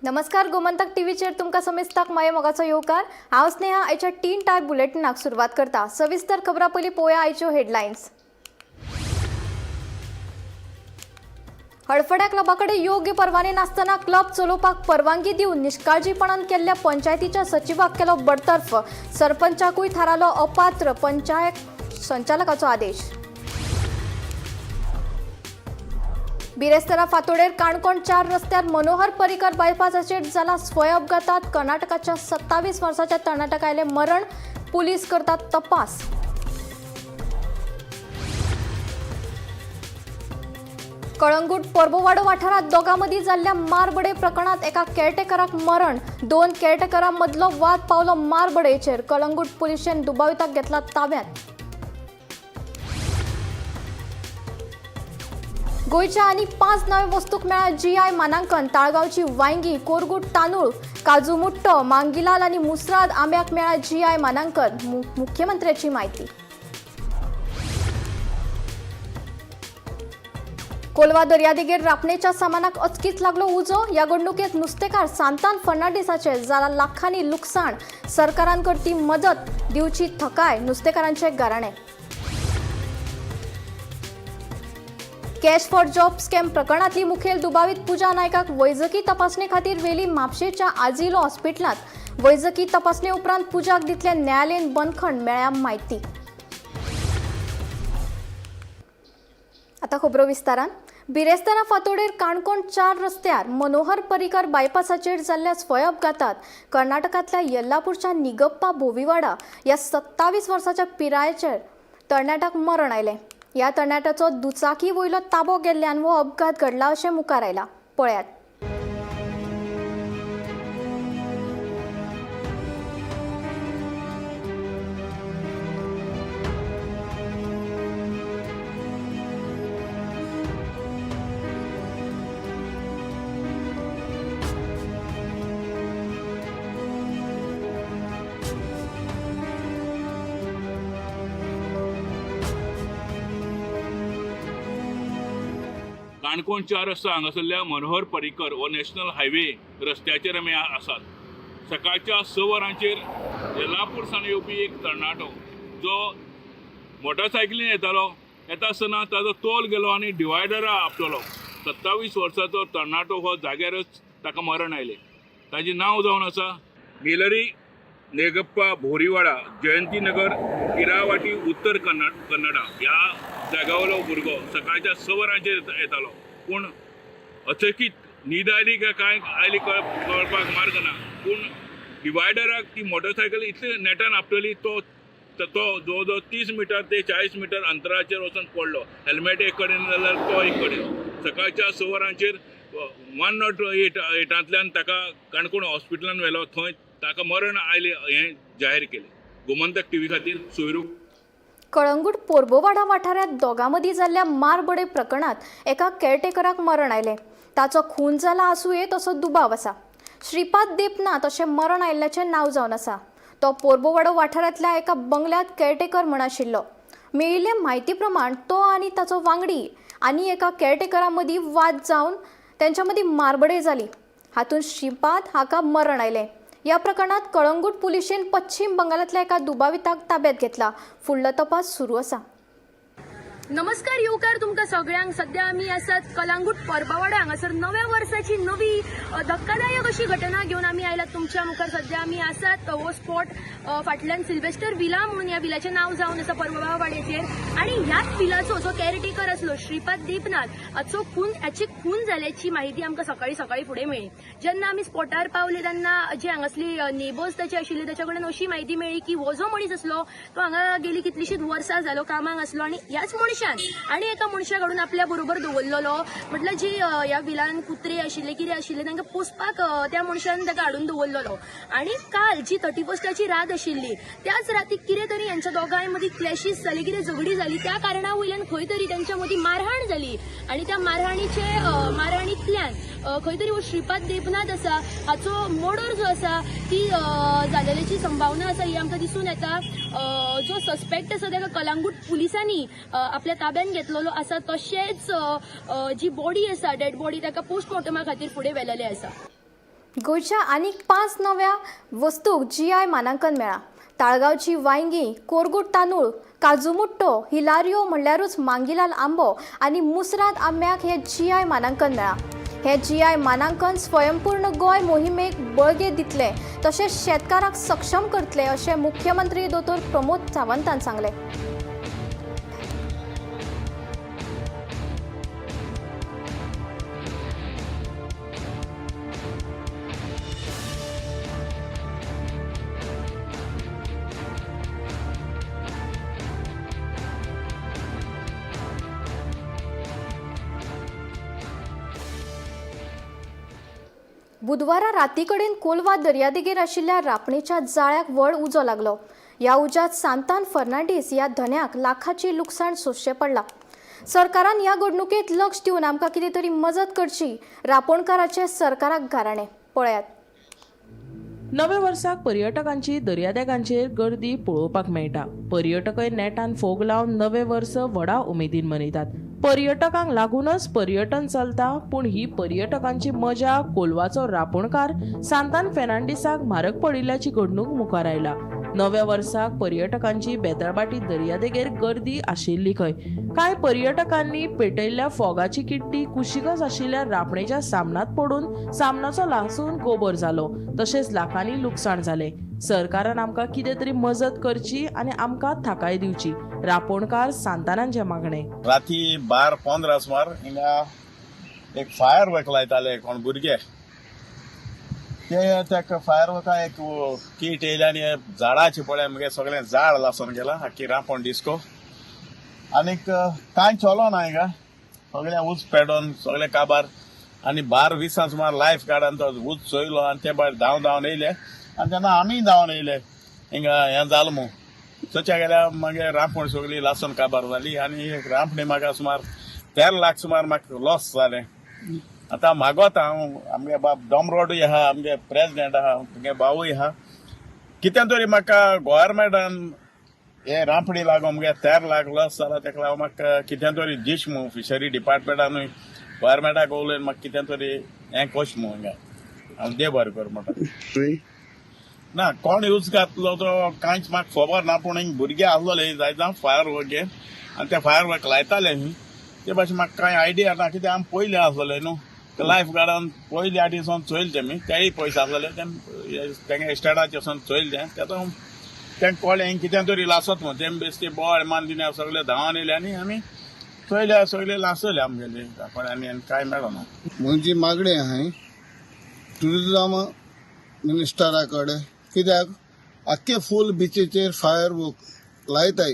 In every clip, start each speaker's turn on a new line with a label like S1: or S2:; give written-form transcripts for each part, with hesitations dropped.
S1: नमस्कार, गोमंतक टीव्हीचेर तुमकां समेस्ताक माये मोगाचो येवकार. हांव स्नेहा आयच्या तीन टायप बुलेटिनाक सुरवात करता. सविस्तर खबरां पयलीं पळोवया आयच्यो हेडलायन्स. हडफड्या क्लबा कडेन योग्य परवाने नासतना क्लब चलोवपाक परवानगी दिवन निश्काळजीपणान केल्ल्या पंचायतीच्या सचिवाक केलो बडतर्फ. सरपंचाकूय थारालो अपात्र. पंचायत संचालकाचो आदेश. बिरेस्तारा फातोडेर काणकोण 4 रस्त्यार मनोहर पर्रीकर बायपासाचेर जाला स्वय अपघातात कर्नाटकाच्या 27 वर्साच्या तरणाट्याक आयलें मरण. पुलीस करतात तपास. कळंगूट परबोवाडो वाठारांत दोगां मदीं जाल्ल्या मारबडय प्रकरणांत एका केअरटेकराक मरण. 2 केअरटेकरां मदलो वाद पावलो मारबडयेचेर. कळंगूट पुलिशेन दुबाविताक घेतला ताब्यांत. गोंयच्या आनी 5 नव्या वस्तूंक मेळ्ळा जीआय मानांकन. ताळगांवची वांयगी, कोरगूट तांदूळ, काजू मुट्टो, मांगिलाल आनी मुसराद आंब्याक मेळ्ळा जीआय मानांकन. मुख्यमंत्र्याची म्हायती. कोलवा दर्यादेगेर रापणेच्या सामानाक अचकीत लागलो उजो. ह्या घडणुकेंत नुस्तेकार सांतान फर्नांडीसाचें जाला लाखांनी लुकसाण. सरकारान करती मदत दिवची थकाय नुस्तेकारांचे गाराणें. कॅश फॉर जॉब स्कॅम प्रकरणांतली मुखेल दुबावीत पूजा नायकाक वैजकी तपासणे खातीर व्हेली म्हापशेच्या आजिलो हॉस्पिटलांत. वैजकी तपासणे उपरांत पूजाक दितले न्यायालयीन बंदखण. मेळ्ळ्या म्हायती. आतां खबरो विस्तारान. बिरेस्तारा फातोडेर काणकोण 4 रस्त्यार मनोहर पर्रीकर बायपासाचेर जाल्ल्या स्वय अपघातात कर्नाटकांतल्या येल्लापूरच्या निगप्पा भोवीवाडा ह्या 27 वर्साच्या पिरायेचेर तरणाट्याक मरण आयलें. ह्या तरणाट्याचो दुचाकी वयलो ताबो गेल्ल्यान हो अपघात घडला अशें मुखार आयलां. पळयात.
S2: काणकोण 4 रस्ता हांगासरल्या मनोहर पर्रीकर हो नॅशनल हायवे रस्त्याचेर आमी आसात. सकाळच्या 6 वरांचेर येल्लापूर सावन येवपी एक तरणाटो जो मोटरसायकलीन येतालो, येता आसतना ताजो तोल गेलो आनी डिवायडरा आपटलो. 27 वर्साचो तरणाटो हो जाग्यारच ताका मरण आयलें. ताजें नांव जावन आसा मेलरी नेगप्पा भोरीवाडा, जयंती नगर, किरावाटी, उत्तर कन्नडा. ह्या जाग्यावयलो भुरगो सकाळच्या 6 वरांचेर येतालो, पूण अचकीत न्हीद आयली काय काय आयली कळपाक मार्ग ना, पूण डिवायडराक ती मोटरसायकल इतले नेटान आपटली तो जवळ जवळ 30 मिटर ते 40 मिटर अंतराचेर वचून पडलो. हेल्मेट एक कडेन जाल्यार तो एक कडेन. सकाळच्या 6 वरांचेर 108 एटांतल्यान ताका काणकोण हॉस्पिटलान व्हेलो, थंय ताका मरण आयलें हें जाहीर केलें. गोमंतक टीव्ही खातीर सोयरू.
S1: कळंगूट पोरबोवाडा वाठारांत दोगां मदीं जाल्ल्या मारबडय प्रकरणांत एका केअरटेकराक मरण आयलें. ताचो खून जाला आसूं येत असो दुबाव आसा. श्रीपाद देपनाथ अशें मरण आयिल्ल्याचें नांव जावन आसा. तो पोरबोवाडो वाठारांतल्या एका बंगल्यांत केअरटेकर म्हण आशिल्लो. मेळिल्ले म्हायती प्रमाण तो आनी ताचो वांगडी आनी एका केअरटेकरा मदीं वाद जावन तेंच्या मदीं मारबडय जाली. हातूंत श्रीपाद हाका मरण आयलें. ह्या प्रकरणात कळंगूट पुलिशेन पश्चिम बंगालांतल्या एका दुबाविताक ताब्यात घेतला. फुडलो तपास सुरू आसा.
S3: नमस्कार, येवकार तुमकां सगळ्यांक. सध्या आमी आसात कलांगूट परबावाडा हांगासर नव्या वर्साची नवी धक्कादायक अशी घटना घेवन आमी आयलात तुमच्या मुखार. सध्या आमी आसात हो स्पॉट फाटल्यान सिल्वेस्टर विला म्हणून ह्या विलाचें नांव जावन आसा परबावाड्याचेर. आनी ह्याच विलाचो जो केअरटेकर आसलो श्रीपाद दीपनाथ हाचो खून, हाची खून जाल्याची म्हायती आमकां सकाळीं सकाळीं फुडें मेळ्ळी. जेन्ना आमी स्पॉटार पावले तेन्ना जे हांगासली नेबर्स ताचे आशिल्ले ताच्या कडेन अशी म्हायती मेळ्ळी की हो जो मनीस आसलो तो हांगा गेली कितलीशीच वर्सां जालो कामाक आसलो आनी ह्याच मनशान आनी एका मनशाक हाडून आपल्या बरोबर दवरलेलो. म्हटल्यार जी ह्या विलान कुत्रे आशिल्ले कितें आशिल्ले तांकां पोसपाक त्या मनशान ताका हाडून दवरलेलो. आनी काल जी 31स्टाची रात आशिल्ली त्याच रातीक कितें तरी हेंच्या दोगांय मदीं क्लॅशीस जाली, कितें झगडी जाली, त्या कारणा वयल्यान खंय तरी तेंच्या मदीं मारहाण जाली आनी त्या मारहाणींतल्यान खंय तरी हो श्रीपाद देपनाथ आसा हाचो मर्डर जो आसा ती जालेल्याची संभावना आसा ही आमकां दिसून येता. जो सस्पेक्ट आसा ताका कलांगूट पुलिसांनी आपल्या ताब्यात घेतलेलो आसा. तशेंच जी बॉडी आसा डेड बॉडी ताका पोस्टमॉर्टमा खातीर फुडें व्हेलेले आसा.
S1: गोंयच्या आनीक 5 नव्या वस्तूंक जीआय मानांकन मेळ्ळां. ताळगांवची वांयगीं, कोरगूट तांदूळ, काजू मुट्टो, हिलारियो म्हणल्यारूच मांगीलाल आंबो आनी मुसराद आंब्याक हे जीआय मानांकन मेळ्ळां. हे जीआय मानांकन स्वयंपूर्ण गोंय मोहिमेक बळगें दितलें तशेंच शेतकारांक सक्षम करतले अशें मुख्यमंत्री दोतोर प्रमोद सावंतान सांगलें. बुधवारा रातीकडेन कोलवा दर्यादेगेर आशिल्ल्या रापणेच्या जाळ्याक व्हड उजो लागलो. ह्या उज्यांत सांतान फर्नांडीस ह्या धन्याक लाखाची लुकसाण सोंसचें पडलां. सरकारान ह्या घडणुकेत लक्ष दिवन आमकां कितें तरी मजत करची, रापोणकाराचें सरकाराक गाराणें. पळयात.
S4: नव्या वर्साक पर्यटकांची दर्यादेगांचेर गर्दी पळोवपाक मेळटा. पर्यटकय नेटान फोग लावन नवें वर्स व्हडा उमेदीन मनयतात. पर्यटकांक लागूनच पर्यटन चलता, पूण ही पर्यटकांची मजा कोलवाचो रापोणकार सांतान फेर्नांडीसाक म्हारग पडिल्ल्याची घडणूक मुखार आयला. नव्या वर्साक पर्यटकांची बेताळबाटी दर्यादेगेर गर्दी आशिल्ली खंय. कांय पर्यटकांनी पेटयल्ल्या फोगाची किट्टी कुशीकच आशिल्ल्या रापणेच्या सामनात पडून सामनाचो लासून गोबर जालो, तशेंच लाखांनी लुकसाण जालें. सरकारान आमकां कितें तरी मजत करची आनी आमकां थाकाय दिवची, रापोणकार सांतानांचें मागणें.
S5: राती 12:15 सुमार हिंगा एक फायर वर्क लायताले कोण भुरगे, ते त्या फायर वर्का एक कीट येयले आनी झाडाचे पळय मगे सगळें झाड लासून गेलां आख्खी रांपोण डिस्को. आनीक कांय चलो ना हिंगा, सगळें ऊस पेडोन सगळें काबार. आनी 12:20 सुमार लायफ गार्डान तो ऊस चोयलो आनी ते भायर धांवन धांवन येयले आनी तेन्ना आमीय धांवन येयले हिंगा हें जालें म्हूण. चोवच्या गेल्यार मागीर रांपोण सगळी लासून काबार जाली आनी एक रांपणी म्हाका सुमार 13 लाख सुमार म्हाका लॉस जालें. आतां मागोता हांव आमगे बाब डोमरोडूय आहा, आमगे प्रेजिडेंट आहा, आमगे भावूय आहा, कितें तरी म्हाका गोवोरमेंटान हे रांपणी लागून मुगे 13 लाख लॉस जाला, तेका लागून म्हाका कितें तरी दीश म्हूण फिशरी डिपार्टमेंटानूय गोवोरमेंटाक उलोवन म्हाका कितें तरी हें कोश म्हूण हिंगा हांव देव बरें कर म्हणटा. ना कोण यूज घातलो तो कांयच म्हाका खबर ना, पूण हिंग भुरगे आसलोले जायत फायर वर्क आनी ते फायर वर्क लायताले न्ही, ते भाशेन म्हाका कांय आयडिया ना, कित्याक आमी पयलीं आसलोले न्हू लायफ गार्डान पयली आटी सावन चोयले तेमी, तेय पयशे आसलेले तेंगे इस्टेटाचे वचोन चोयले तें, तेतून तेंका कळ्ळें कितें तरी लासत म्हूण, तेमी बेश्टी बोवाळ मान दिना सगळे धांवन येयले आनी आमी चोयले सगळे लासले आमगेले आनी कांय मेळना.
S6: म्हजी मागणी आहाय ट्युरिजम मिनिस्टरा कडेन, कित्याक आख्खे फूल बिचीचेर फायर वर्क लायताय.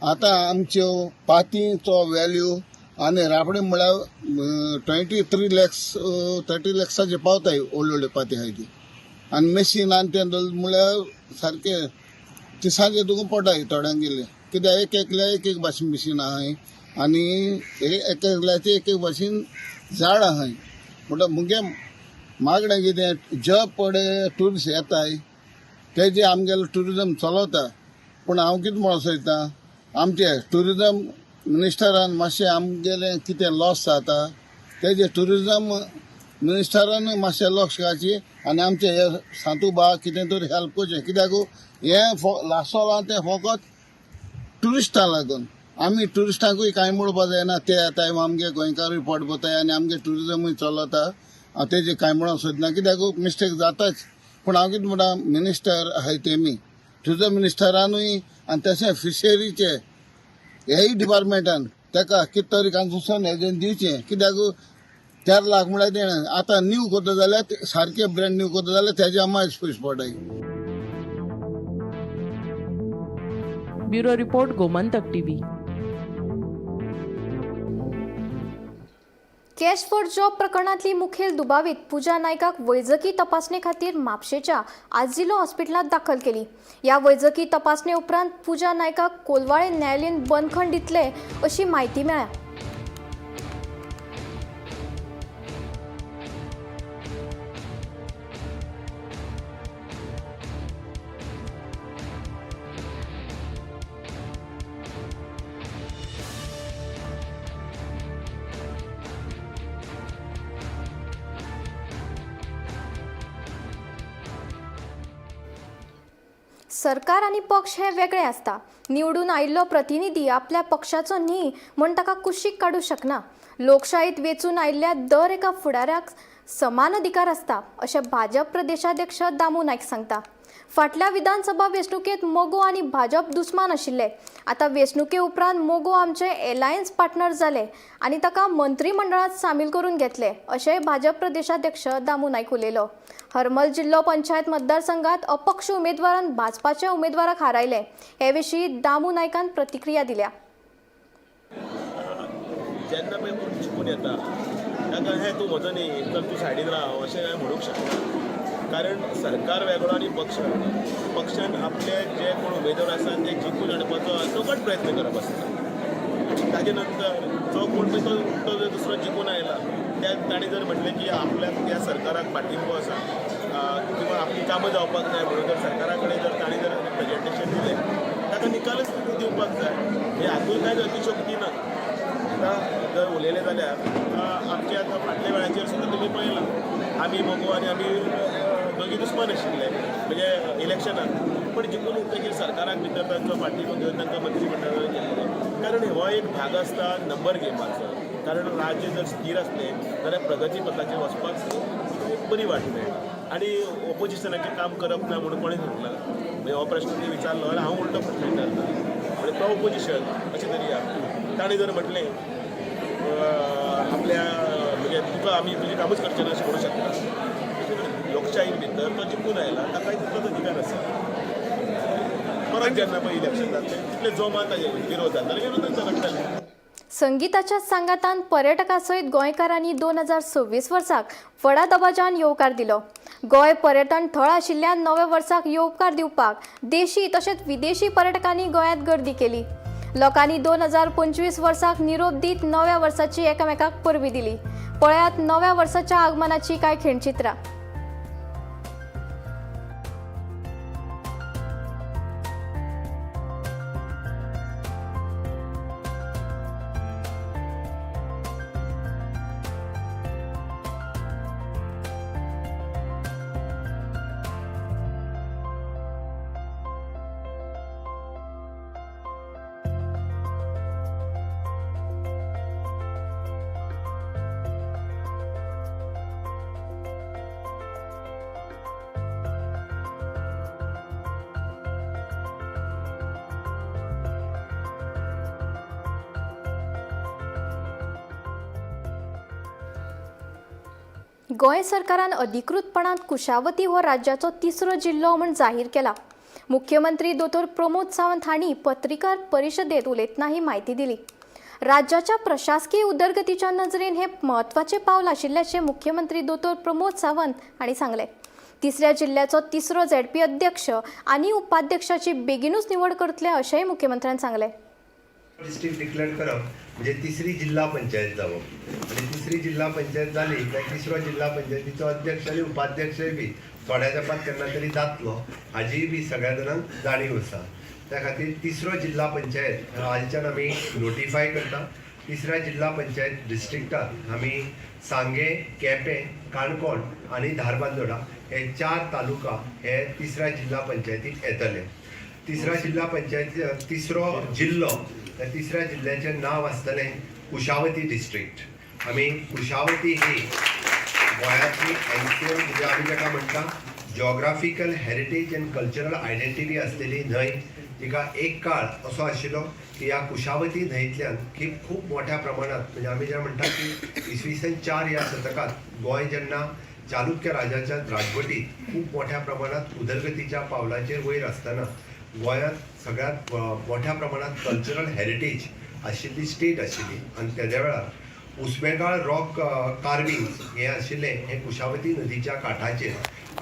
S6: आतां आमच्यो पातींचो वेल्यू आनी रापणी म्हळ्यार 23 लॅक्स 30 लॅक्साचे पावताय व्हडली व्हडली पाती आहाय ती, आनी मशीन आनी तें म्हळ्यार सारकें तिसांचे तुका पडटाय थोड्यांगेले, कित्याक एक एकल्या एक एक भाशेन मशीन आहाय आनी एक एकल्याचे एक एक भाशेन झाड आहाय. म्हणटा मुगे मागणें कितें, जे पळय ट्युरिस्ट येताय तेजे आमगेलो ट्युरिजम चलता, पूण हांव कितें म्हणूंक सोदता, आमचे ट्युरिजम मिनिस्टरान मातशें आमगेलें कितें लॉस जाता तेजे ट्युरिजम मिनिस्टरान मातशें लक्ष घालचें आनी आमचे हे सांतू बा कितें तरी हेल्प करचें, कित्याक हें लासोलां तें फकत ट्युरिस्टां लागून, आमी ट्युरिस्टांकूय कांय म्हणपाक जायना, ते येताय आमगे गोंयकारूय पोट भरताय आनी आमगे ट्युरिजमूय चलता, हांव तेजें कांय म्हणूंक सोदना, कित्याक मिस्टेक जाताच. पूण हांव कितें म्हणटा, मिनिस्टर आहाय तेमी ट्युरिजम मिनिस्टरानूय आनी तशें फिशरीचे हेय डिपार्टमेंटान तेका कितें तरी कन्सेशन हेजें दिवचें, कित्याक 13 लाख म्हळ्यार तेणें आतां न्यू करता जाल्यार सारकें ब्रँड न्यू करता जाल्यार तेजे मायज पयशे पडटाय.
S4: Bureau report, Gomantak TV.
S1: Cash for job प्रकरणांतली मुखेल दुबावीत पूजा नायकाक वैजकी तपासणे खातीर म्हापशेच्या आजिलो हॉस्पिटलांत दाखल केली. ह्या वैजकी तपासणे उपरांत पूजा नायकाक कोलवाळे न्यायालयीन बंदखण दितले अशी म्हायती मेळ्ळ्या. सरकार आनी पक्ष हे वेगळे आसता. निवडून आयिल्लो प्रतिनिधी आपल्या पक्षाचो न्ही म्हूण ताका कुशीक काडूं शकना. लोकशायेत वेंचून आयिल्ल्या दर एका फुडाऱ्याक समान अधिकार आसता अशें भाजप प्रदेशाध्यक्ष दामू नायक सांगता. फाटल्या विधानसभा वेंचणुकेंत मगो आनी भाजप दुस्मान आशिल्ले. आतां वेंचणुके उपरांत मगो आमचे एलायन्स पार्टनर जाले आनी ताका मंत्रीमंडळांत सामील करून घेतले अशेंय भाजप प्रदेशाध्यक्ष दामू नायक उलयलो. हरमल जिल्लो पंचायत मतदारसंघात अपक्ष उमेदवारान भाजपाच्या उमेदवाराक हारायले. हे विशीं दामू नायकान प्रतिक्रिया दिल्या.
S7: जेन्ना पळय कोण जिखून येता ताका हें तूं म्हजो न्ही, चल तूं सायडीन राव अशें हांवें म्हणूंक शकना. कारण सरकार वेगळो आनी पक्ष वेगळो. पक्षान आपले जे कोण उमेदवार आसा ते जिखून हाडपाचो सगट प्रयत्न करप आसता. ताजे नंतर जो कोण पळय तो जर दुसरो जिखून आयला त्या ताणें जर म्हटलें की आपल्याक त्या सरकाराक पाठिंबो आसा किंवा आपलीं कामां जावपाक जाय म्हणून जर सरकारा कडेन जर ताणें जर प्रेजेंटेशन दिलें ताका निकालच दिवपाक जाय. हे हातूंत कांयच अतिशयोक्ती ना. आतां जर उलयलें जाल्यार आमचे आतां फाटल्या वेळाचेर सुद्दां तुमी पळयलां, आमी मगो आनी आमी दोगी दुस्मान आशिल्ले म्हणजे इलेक्शनाक, पण जिखून येतकीर सरकाराक भितर तांचो पाठिंबो घेवन तांकां मंत्रीमंडळान केल्लें. कारण हो एक भाग आसता नंबर गेमाचो. कारण राज्य जर स्थीर आसलें जाल्यार प्रगती पथाचेर वचपाक एक बरी वाट मेळटा. आनी ओपोजिशनाचें काम करप ना म्हणून कोणें सांगलां? म्हणजे हो प्रश्न तुमी विचारलो जाल्यार हांव उल्टो प्रश्न विचारता, म्हणजे तो ओपोजिशन अशें धरया, ताणें जर म्हटलें आपल्या म्हणजे तुका आमी तुजें कामूच करचें ना अशें म्हणूं शकता. लोकशाही भितर तो जिखून आयला ताकाय तितलोच अधिकार आसा. परत जेन्ना पळय इलेक्शन जातलें तितले जोमान ताजे विरोध जातले, विरोधान झगडटले.
S1: संगीताच्या सांगातान पर्यटकां सयत गोंयकारांनी 2026 वर्साक व्हडा दबाज्यान येवकार दिलो. गोंय पर्यटन थळ आशिल्ल्यान नव्या वर्साक येवकार दिवपाक देशी तशेंच विदेशी पर्यटकांनी गोंयांत गर्दी केली. लोकांनी 2025 वर्साक निरोप दीत नव्या वर्साची एकामेकाक परबी दिली. पळयात नव्या वर्साच्या आगमनाची कांय खिणचित्रां. गोंय सरकारान अधिकृतपणान कुशावती हो राज्याचो तिसरो जिल्लो म्हूण जाहीर केला. मुख्यमंत्री दोतोर प्रमोद सावंत हांणी पत्रकार परिशदेंत उलयतना ही म्हायती दिली. राज्याच्या प्रशासकीय उदरगतीच्या नजरेन हें म्हत्वाचें पावल आशिल्ल्याचें मुख्यमंत्री दोतोर प्रमोद सावंत हांणी सांगलें. तिसऱ्या जिल्ल्याचो तिसरो झेडपी अध्यक्ष आनी उपाध्यक्षाची बेगिनूच निवड करतले अशेंय मुख्यमंत्र्यान सांगलें.
S8: डिस्ट्रिक्ट डिक्लेअर करप म्हणजे तिसरी जिल्हा पंचायत जावप आनी तिसरी जिल्हा पंचायत जाली काय तिसरो जिल्हा पंचायतीचो अध्यक्ष आनी उपाध्यक्षय बी थोड्या तेंपात केन्ना तरी जातलो हाजीय बी सगळ्या जाणांक जाणीव आसा. त्या खातीर तिसरो जिल्हा पंचायत आजच्यान आमी नोटिफाय करता. तिसऱ्या जिल्हा पंचायत डिस्ट्रिक्टात आमी सांगें, केपें, काणकोण आनी धारबांदोडा हे 4 तालुका हे तिसऱ्या जिल्हा पंचायतीक येतले. तिसरा जिल्हा पंचायत तिसरो जिल्लो त्या तिसऱ्या जिल्ल्याचें नांव आसतलें कुशावती डिस्ट्रिक्ट. आमी कुशावती ही गोंयांतली एन्शियंट म्हणजे आमी ताका म्हणटा geographical heritage and cultural identity आसलेली न्हंय, तिका एक काळ असो आशिल्लो की ह्या कुशावती न्हंयतल्यान की खूब मोठ्या प्रमाणांत म्हणजे आमी जेन्ना म्हणटा की इसवी सन 4 ह्या शतकांत गोंय जेन्ना चालुक्य राजाच्या राजवटीत खूब मोठ्या प्रमाणांत उदरगतीच्या पावलाचेर वयर आसतना गोंयांत सगळ्यांत मोठ्या प्रमाणांत कल्चरल हेरिटेज आशिल्ली स्टेट आशिल्ली. आनी तेद्या वेळार उस्मेगाळ रॉक कार्विंग्स हें आशिल्लें हें कुशावती नदीच्या काठाचेर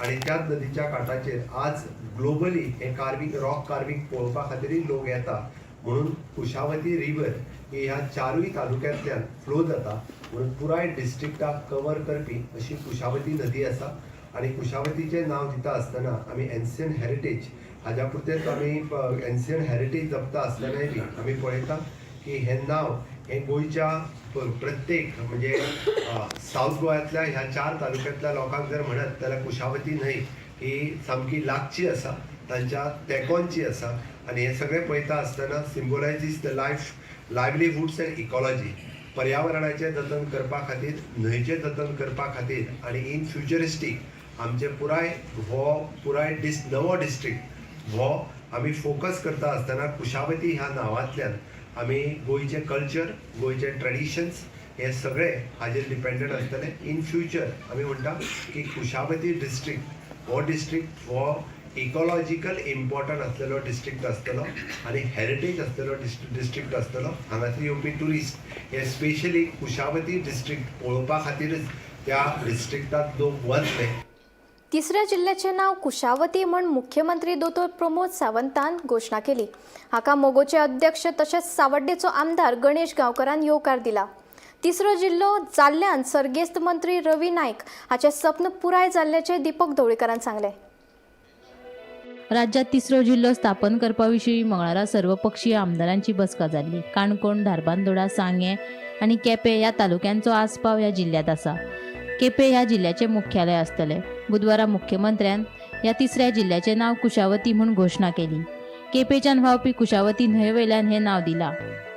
S8: आनी त्याच नदीच्या काठाचेर आज ग्लोबली हें कार्विंग रॉक कार्विंग पळोवपा खातीरय लोक येता. म्हणून कुशावती रिवर ही ह्या 4 तालुक्यांतल्यान फ्लो जाता म्हणून पुराय डिस्ट्रिक्टाक कवर करपी अशी कुशावती नदी आसा. आनी कुशावतीचें नांव दिता आसतना आमी एन्शियंट हेरिटेज हाज्या पुरतेंच आमी एन्शियंट हेरिटेज जपता आसतनाय बी आमी पळयता की हें नांव हें गोंयच्या प्रत्येक म्हणजे सावथ गोव्यांतल्या ह्या 4 तालुक्यांतल्या लोकांक जर म्हणत जाल्यार कुशावती न्हंय ही सामकी लागची आसा, तांच्या तेंकोनची आसा आनी हें सगळें पळयता आसतना symbolizes the life, livelihoods and ecology. पर्यावरणाचें जतन करपा खातीर, न्हंयचें जतन करपा खातीर आनी इन फ्युचरिस्टीक आमचें पुराय हो पुराय नवो डिस्ट्रिक्ट हो आमी फोकस करता आसतना कुशावती ह्या नांवांतल्यान आमी गोंयचें कल्चर, गोंयचे ट्रेडिशन्स हे सगळे हाजेर डिपेंडंट आसतले. इन फ्युचर आमी म्हणटा की कुशावती डिस्ट्रिक्ट हो डिस्ट्रिक्ट हो इकॉलॉजिकल इम्पॉर्टंट आसलेलो डिस्ट्रिक्ट आसतलो आनी हेरिटेज आसलेलो डिस्ट्रिक्ट आसतलो. हांगासर येवपी ट्युरिस्ट हे स्पेशली कुशावती डिस्ट्रिक्ट पळोवपा खातीरच त्या डिस्ट्रिक्टांत लोक वतले.
S1: तिसऱ्या जिल्ल्याचें नांव कुशावती म्हूण मुख्यमंत्री दोतोर प्रमोद सावंतान घोशणा केली. हाका मगोचे अध्यक्ष तशेंच सावड्डेचो आमदार गणेश गांवकरान येवकार दिला. तिसरो जिल्लो जाल्ल्यान सर्गेस्त मंत्री रवी नायक हाचें सपन पुराय जाल्ल्याचें दीपक ढवळीकारान सांगलें.
S9: राज्यात तिसरो जिल्लो स्थापन करपा विशीं मंगळारा सर्वपक्षीय आमदारांची बसका जाल्ली. काणकोण, धारबांदोडा, सांगें आनी केपें ह्या तालुक्यांचो आस्पाव ह्या जिल्ल्यांत आसा. केपें ह्या जिल्ल्याचें मुख्यालय आसतलें. बुधवारा मुख्यमंत्र्यान ह्या तिसऱ्या जिल्ल्याचें नांव कुशावती म्हूण घोशणा केली. केपेंच्यान व्हांवपी कुशावती न्हंय वयल्यान हें नांव दिलां.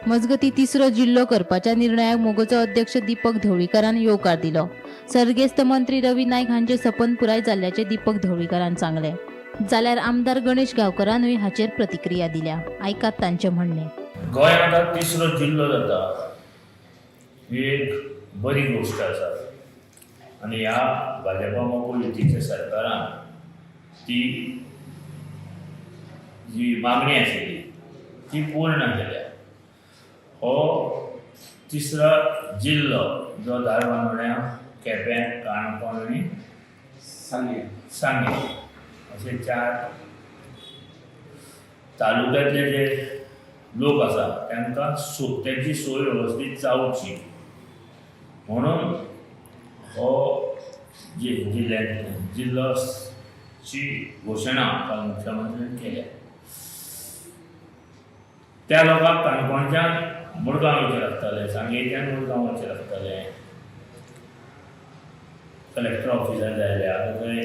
S9: मजगतीं तिसरो जिल्लो करपाच्या निर्णयाक मगोचो अध्यक्ष दीपक ढवळीकारान येवकार दिलो. सर्गेस्त मंत्री रवी नायक हांचें सपन पुराय जाल्ल्याचें दीपक ढवळीकारान सांगलें. जाल्यार आमदार गणेश गांवकरानूय हाचेर प्रतिक्रिया दिल्या. आयकात तांचें म्हणणें.
S10: गोंयांत आतां तिसरो जिल्लो जाता ही एक बरी गोश्ट आसा आनी ह्या भाजपा मगो युतीच्या सरकारान ती जी मागणी आशिल्ली ती पूर्ण केल्या. हो तिसरो जिल्लो जो धारबांदोड्यां, केपें, काणकोण आनी सांगें अशे 4 तालुक्यांतले जे लोक आसा तांकां तेंची सोय वेवस्थीत जावची म्हणून हो जिल्लोची घोशणा काल मुख्यमंत्र्यान केल्या. त्या लोकांक काणकोणच्यान मुरगांव वयचें लागतालें, सांगेच्यान मुरगांव वयचें लागतालें. कलेक्टर ऑफिसार जाय आतां थंय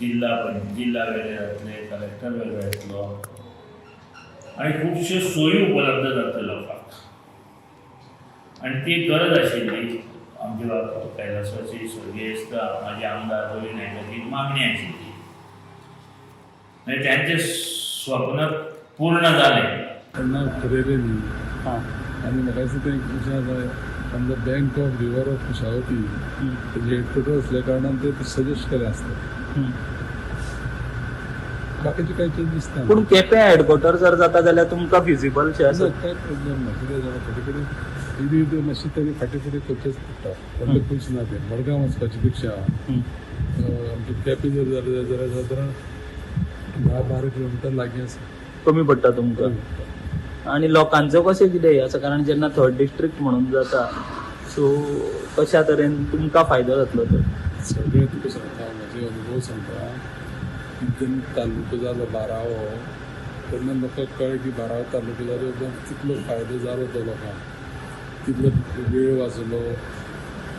S10: जिल्ला वेगळे जातले, कलेक्टर वेगळे येतलो आनी खुबश्यो सोयी उपलब्ध जातल्यो लोकांक आनी ती गरज आशिल्ली. आमच्या कैलासवासी स्वर्गेस्त माजी आमदार रवी नायकाची मागणी आशिल्ली आनी त्यांचें स्वप्न पूर्ण जालें.
S11: तेन्ना ठरयलें न्ही आनी म्हाका दिसता तें कशें आसा, on the bank of river of Kushavati तेजें हेडक्वॉर्टर आसल्या कारणान ते सजेस्ट केलें आसता. बाकीचे कांय चेंजीस ना.
S12: पूण केपें हेडक्वॉर्टर जर जाता जाल्यार तुमकां फिजिबल शें आसा?
S11: कांय प्रॉब्लेम ना. कितें जाणा, थोडे कडेन इल्ली इल्ली मातशी तरी फाटीं फुडें करचेंच पडटा. व्हडलें पयशे ना तें. मडगांव वचपाचे पेक्षा आमचें केपें जर जालें जाल्यार सादारण 10-12 किलोमिटर लागीं आसा,
S12: कमी पडटा तुमकां. आनी लोकांचो कशें कितें हें आसा, कारण जेन्ना थर्ड डिस्ट्रिक्ट म्हणून जाता सो कशा तरेन तुमकां फायदो जातलो तर?
S11: सगळें तुका सांगता, म्हजे अनुभव सांगता की जेन्ना तालुको जालो बारावो तेन्ना लोकांक कळ्ळें की बारावो तालुको जालो उपरांत कितलो फायदो जालो तो लोकांक, कितलो वेळ वाचलो,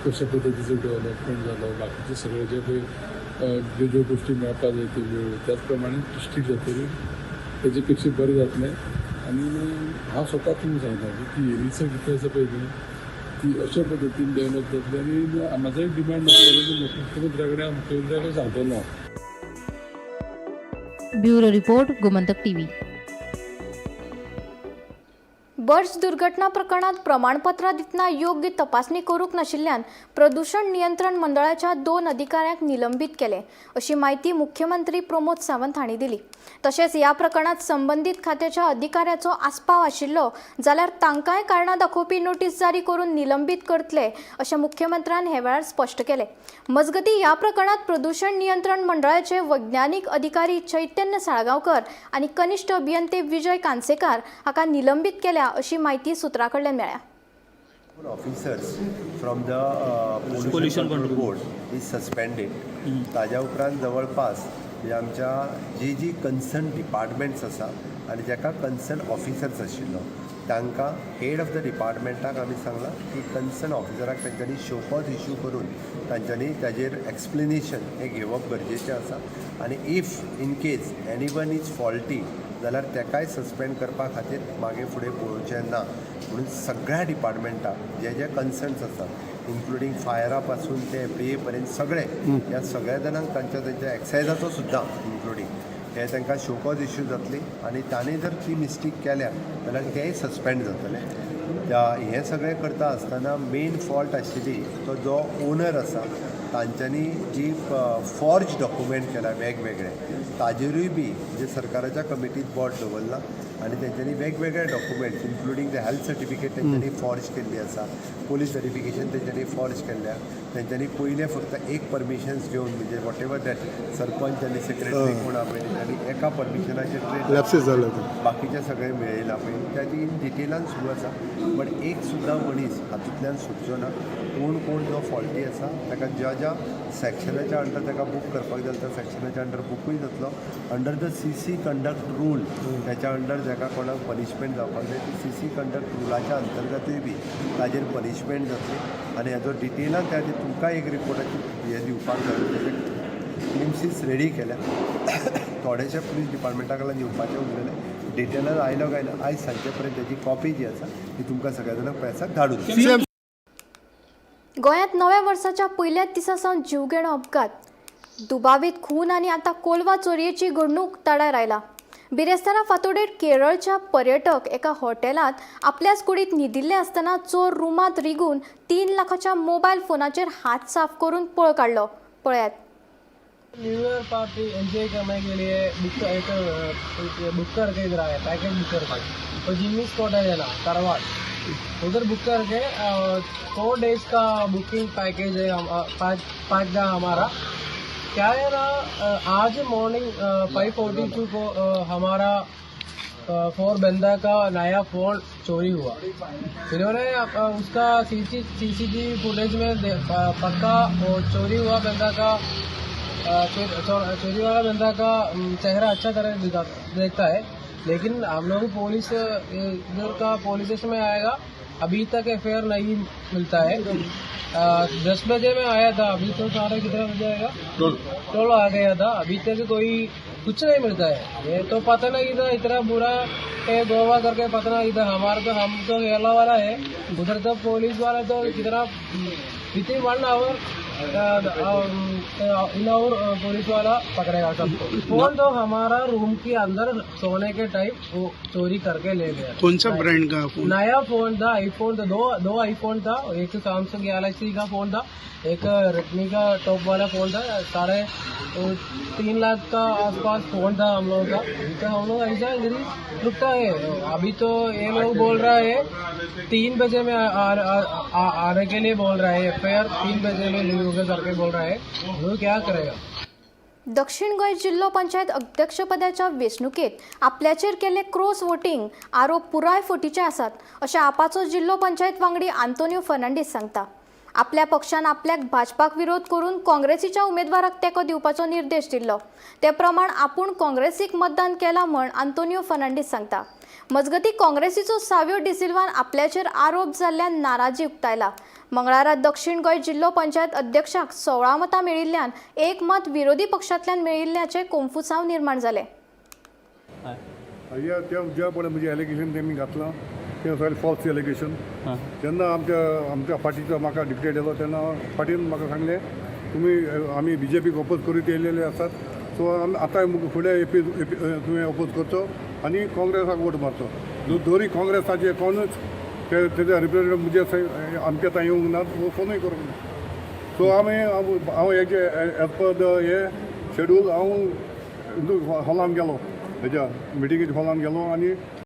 S11: कशा पद्दतीचो डेवलपमेंट जालो, बाकीचे सगळे जे पळय ज्यो ज्यो गोश्टी मेळपाक जाय त्यो मेळ्ळ्यो. त्याच प्रमाणे डिस्ट्रिक्ट जातकीर तेजे पेक्षा बरें जातलें. आनी हांव स्वता तुमकां सांगता की ती एरिचो कितें आसा पळय न्ही ती अशा पद्दतीन डेवलप जातली. आनी म्हाजो एक डिमांड आसतलो की मुख्यमंत्र्या कडेन हांव मुख्यमंत्र्या कडेन सांगतलो.
S9: Bureau report, Gomantak TV.
S1: बर्च दुर्घटना प्रकरणात प्रमाणपत्रां दितना योग्य तपासणी करूंक नाशिल्ल्यान प्रदूषण नियंत्रण मंडळाच्या 2 अधिकाऱ्यांक निलंबीत केले अशी म्हायती मुख्यमंत्री प्रमोद सावंत हांणी दिली. तशेंच ह्या प्रकरणात संबंदीत खात्याच्या अधिकाऱ्याचो आस्पाव आशिल्लो जाल्यार तांकांय कारणां दाखोवपी नोटीस जारी करून निलंबीत करतले अशें मुख्यमंत्र्यान हे वेळार स्पश्ट केलें. मजगतीं ह्या प्रकरणात प्रदूषण नियंत्रण मंडळाचे वैज्ञानीक अधिकारी चैतन्य साळगांवकर आनी कनिश्ठ अभियंते विजय कांसेकार हाका निलंबीत केल्या अशी म्हायती सूत्रां कडल्यान मेळ्ळ्या.
S8: Officers from the pollution control board is suspended. ताज्या उपरांत जवळपास म्हणजे आमच्या जी जी कन्सर्न डिपार्टमेंट्स आसा आनी जाका कन्सर्न ऑफिसर्स आशिल्लो तांकां हेड ऑफ the डिपार्टमेंटाक आमी सांगलां की कन्सर्न ऑफिसराक तांच्यांनी शोकॉज इशू करून तांच्यांनी ताजेर एक्सप्लेनेशन हें घेवप गरजेचें आसा आनी if in case anyone is faulty जाल्यार तेकाय सस्पेंड करपा खातीर मागीर फुडें पळोवचें ना म्हणून सगळ्या डिपार्टमेंटाक जे जे कन्सर्न्स आसात, इन्क्लुडींग फायरा पासून ते एफडीए पर्यंत सगळे, ह्या सगळ्या जाणांक तांच्या तांच्या एक्सायजाचो सुद्दां इन्क्लुडींग हे तांकां शोकॉज इश्यू जातली आनी तांणी जर ती मिस्टेक केल्या जाल्यार तेय सस्पेंड जातले. त्या हें सगळें करता आसतना मेन फॉल्ट आशिल्ली तो जो ओनर आसा, तांच्यांनी जी फॉर्ज डॉक्युमेंट केला वेगवेगळे, ताजेरूय बी म्हणजे सरकाराच्या कमिटीत बोट दवरलां आनी तेंच्यांनी वेगवेगळे documents, including the health certificate तेंच्यांनी फॉर्ज केल्ली आसा, पोलीस सर्टिफिकेशन तेंच्यांनी फॉर्ज केल्ल्या. तेंच्यांनी पयलें फक्त एक परमिशन्स घेवन, म्हणजे what ever that sarpanch आनी सेक्रेटरी कोण आहा पळय, तेंच्यांनी एका परमिशनाचेर ट्रेड
S6: लॅप्सीस जाले ते.
S8: बाकीचे सगळे मेळयला पळय, ताजी इन डिटेलान सुरू आसा. बट एक सुद्दां मनीस हातूंतल्यान सुटचो ना. कोण कोण जो फॉल्टी आसा ताका ज्या ज्या सॅक्शनाच्या अंडर ताका बूक करपाक जाय, त्या सॅक्शनाच्या अंडर बुकूय जातलो. Under the CC conduct rule, त्याच्या अंडर जाका कोणाक पनिशमेंट जावपाक जाय, ती सीसी कंडक्ट रुलाच्या अंतर्गतूय बी ताजेर पनिशमेंट जातली. आनी हाजो डिटेलान त्या खातीर तुमकां एक रिपोर्टाची हें दिवपाक जाय. तेजे क्लिम्सीस रेडी केल्या, थोडेशे पुलीस डिपार्टमेंटा कडल्यान येवपाचें उरलेलें. डिटेलान आयलो काय ना, आयज सांजचे पर्यंत तेजी कॉपी जी आसा ती तुमकां सगळ्या जाणांक प्रेसाक धाडून दितले.
S1: गोंयांत नव्या वर्साच्या पयल्याच दिसा सावन जीवघेणो अपघात, दुबावीत खून आनी आतां कोलवा चोरयेची घडणूक तडार आयला. बिरेस्तारा फांतोडेर केरळच्या पर्यटक एका हॉटेलांत आपल्याच कुडींत न्हिदिल्ले आसतना चोर रुमांत रिगून 3 लाखाच्या मोबायल फोनाचेर हात साफ करून पळ काडलो. पळयात.
S13: न्यू ईयर पार्टी एंजॉय करने के लिए बुक एक बुक करके इधर आया, पैकेज बुक करके. तो जिम्मी स्पॉट है ना करवाड़, उधर बुक करके 4 डेज का बुकिंग पैकेज है. हम पाँच पाँच का हमारा क्या है ना, आज मॉर्निंग 5:42 को हमारा फोर बंदा का नया फोन चोरी हुआ. इन्होंने उसका सीसी सीसीटीवी फुटेज में पक्का वो चोरी हुआ बंदा का चोरी वाला बंदा का चेहरा अच्छा तरह देखता है. लेकिन हम लोग पुलिस इधर का पुलिस स्टेशन में आएगा, अभी तक एफआईआर नहीं मिलता है. 10 बजे में आया था, अभी तो साढ़े कितना बजे आएगा, 12 आ गया था, अभी तक कोई कुछ नहीं मिलता है. ये तो पता नहीं था इतना बुरा है गोवा करके, पता नहीं था हमारा तो. हम तो केरला वाला है. उधर तो पुलिस वाला तो कितना within one hour in hour police वाला पकड़ेगा सबको. फोन तो हमारा रूम के अंदर सोने के टाइम वो चोरी करके ले गया.
S6: कौन सा ब्रांड का फोन?
S13: नया फोन था, आईफोन था. दो दो आईफोन था. एक सैमसंग गैलेक्सी का फोन था, एक रेडमी का टॉप वाला फोन था. 3.5 लाख का आसपास फोन था हम लोगों का. अभी तो हम लोग ऐसा इधर ही रुकता है. अभी तो ये लोग बोल रहा है 3 बजे में आ, आ, आ, आने के लिए बोल रहा है. एफआईआर 3 बजे में लीव होगा करके बोल रहा है. वो क्या करेगा?
S1: दक्षिण गोंय जिल्लो पंचायत अध्यक्षपदाच्या वेंचणुकेत आपल्याचेर केल्ले क्रॉस वोटींग आरोप पुराय फटीचे आसात, अशें आपाचो जिल्लो पंचायत वांगडी आंतोनियो फर्नांडीस सांगता. आपल्या पक्षान आपल्याक भाजपाक विरोध करून काँग्रेसीच्या उमेदवाराक तेंको दिवपाचो निर्देश दिल्लो, ते प्रमाण आपूण काँग्रेसीक मतदान केलां म्हण आंतोनियो फर्नांडीस सांगता. मजगतीं, काँग्रेसीचो सावियो डिसिल्वान आपल्याचेर आरोप जाल्ल्यान नाराजी उक्तायला. मंगळारा दक्षिण गोंय जिल्लो पंचायत अध्यक्षाक 16 मतां मेळिल्ल्यान एक मत विरोधी पक्षांतल्यान मेळिल्ल्याचें कोन्फुसांव निर्माण जालें.
S14: हे ते जे पळय म्हणजे एलिगेशन तेमी घातलां तें सगळें फॉल्स एलिगेशन. जेन्ना आमच्या आमच्या पार्टीचो म्हाका डिक्टेट येयलो, तेन्ना पार्टीन म्हाका सांगलें, तुमी आमी बीजेपीक ओपोज करीत येयलेले आसात, सो आमी आतां फुडें एपी तुवें ओपोज करचो आनी काँग्रेसाक वोट मारचो. दोरी काँग्रेसाचे कोणूच ते तेजे रिप्रेझेंटेटिव म्हणजे आमच्या थंय येवंक ना, फोनूय करूंक ना. सो आमी हांव हेजे एज पर the हे शेड्यूल हांव हॉलान गेलो, हेज्या मिटिंगेच्या हॉलान गेलो आनी